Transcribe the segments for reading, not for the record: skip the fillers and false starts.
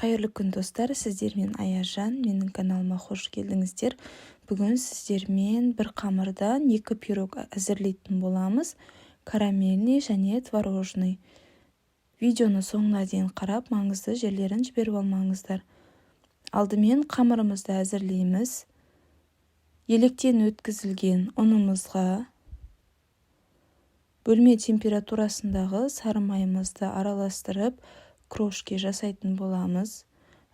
Қайырлы күн, достар! Сіздермен Аяжан. Менің каналыма қош келдіңіздер! Бүгін сіздермен бір қамырдан екі пирог әзірлейтін боламыз: карамельный және творожный. Видеоны соңына дейін қарап, маңызды жерлерін жіберіп алмаңыздар. Алдымен қамырымызды әзірлейміз. Електен өткізілген ұнымызға бөлме температурасындағы сары майымызды араластырып, крошки жасайтын боламыз.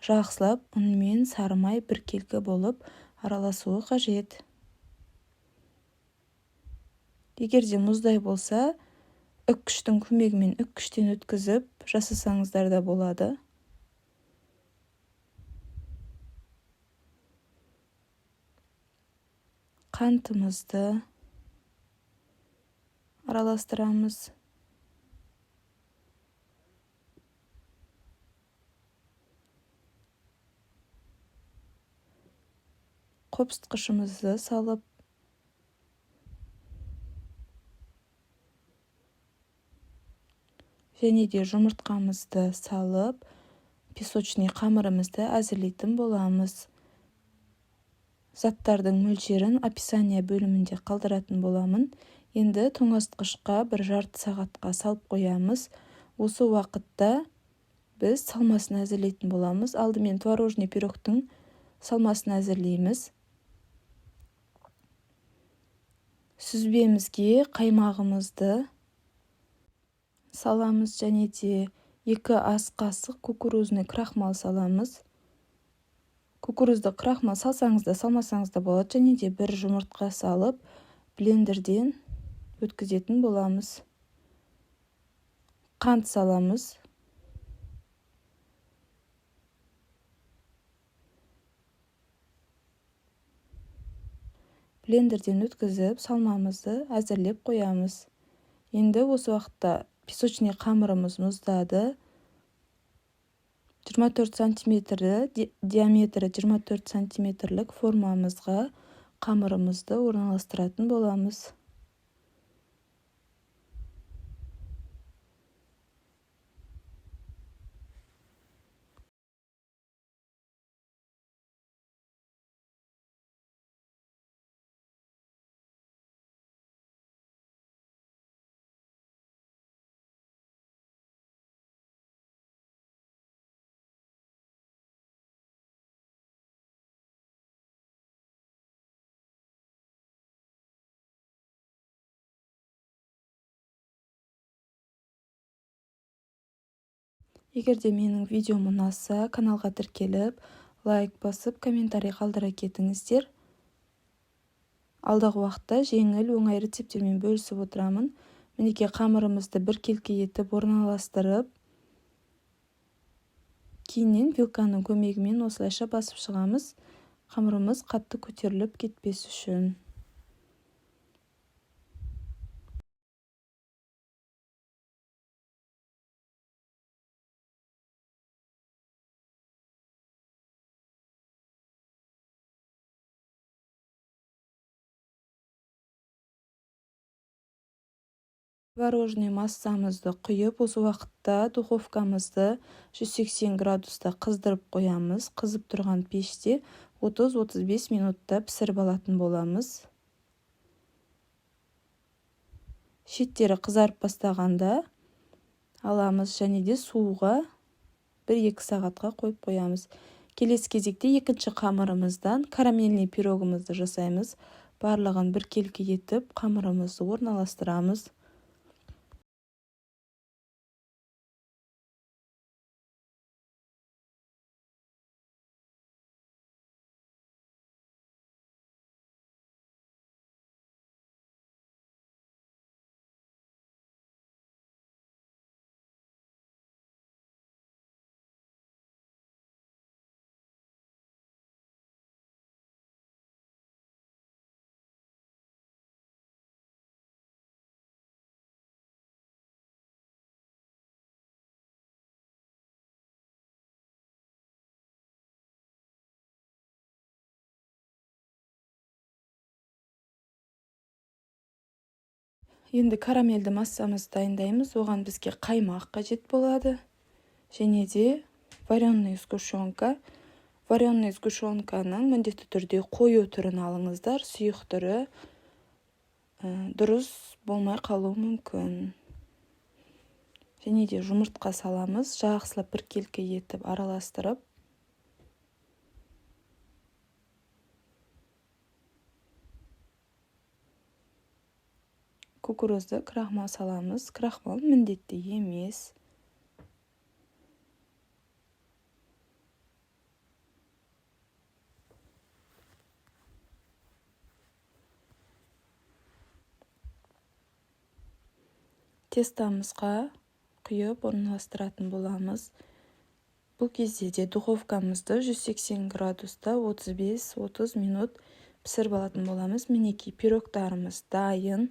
Жақсылап ұн мен сары май біркелкі болып араласуы қажет. Егер де мұздай болса, үккіштің көмегімен үккіштен өткізіп жасасаңыздар да болады. Қантымызды араластырамыз. Қопсытқышымызды салып, және де жұмыртқамызды салып, песочный қамырымызды әзірлейтін боламыз. Заттардың мөлшерін описание бөлімінде қалдыратын боламын. Енді тоңазытқышқа бір жарты сағатқа салып қоямыз. Осы уақытта біз салмасын әзірлейтін боламыз. Алдымен творожный пирогтың салмасын әзірлейміз. Сүзбемізге қаймағымызды саламыз және де 2 ас қасық кукурузный крахмал саламыз. Кукурузды крахмал салсаңыз да, салмасаңыз да болады. Және де бір жұмыртқа салып, блендерден өткізетін боламыз. Қант саламыз. Блендерден өткізіп, салмамызды әзірлеп қоямыз. Енді осы уақытта песочный қамырымыз мұздады. 24 сантиметрді, диаметрі 24 сантиметрлік формамызға қамырымызды орналастыратын боламыз. Егер де менің видеом ұнаса, каналға тіркеліп, лайк басып, комментарий қалдыра кетіңіздер. Алдағы уақытта жеңіл, оңай рецепттермен бөлісіп отырамын. Мінекей, қамырымызды біркелкі етіп орналастырып, кейіннен вилканың көмегімен осылайша басып шығамыз, қамырымыз қатты көтеріліп кетпес үшін. Творожный массамызды құйып, осы уақытта духовкамызды 180 градуста қыздырып қоямыз. Қызып тұрған пеште 30-35 минутта пісіріп алатын боламыз. Шеттері қызарып бастағанда аламыз және де суға 1-2 сағатқа қойып қоямыз. Келесі кезекте екінші қамырымыздан карамельный пирогымызды жасаймыз. Барлығын біркелкі етіп қамырымызды орналастырамыз. Енді карамельді массамызды дайындаймыз. Оған бізге қаймақ қажет болады және де Вареный сгущенка. Вареный сгущенканың міндетті түрде қою түрін алыңыздар, сұйық түрі дұрыс болмай қалуы мүмкін. Және де жұмыртқа саламыз, жақсылап біркелкі етіп араластырып. Кукурузды крахмал саламыз. Крахмал міндетті емес. Тестамызға құйып орналастыратын боламыз. Бұл кезде де духовкамызды 180 градуста 35-30 минут пісіріп алатын боламыз. Мінекей, пирогтарымыз дайын.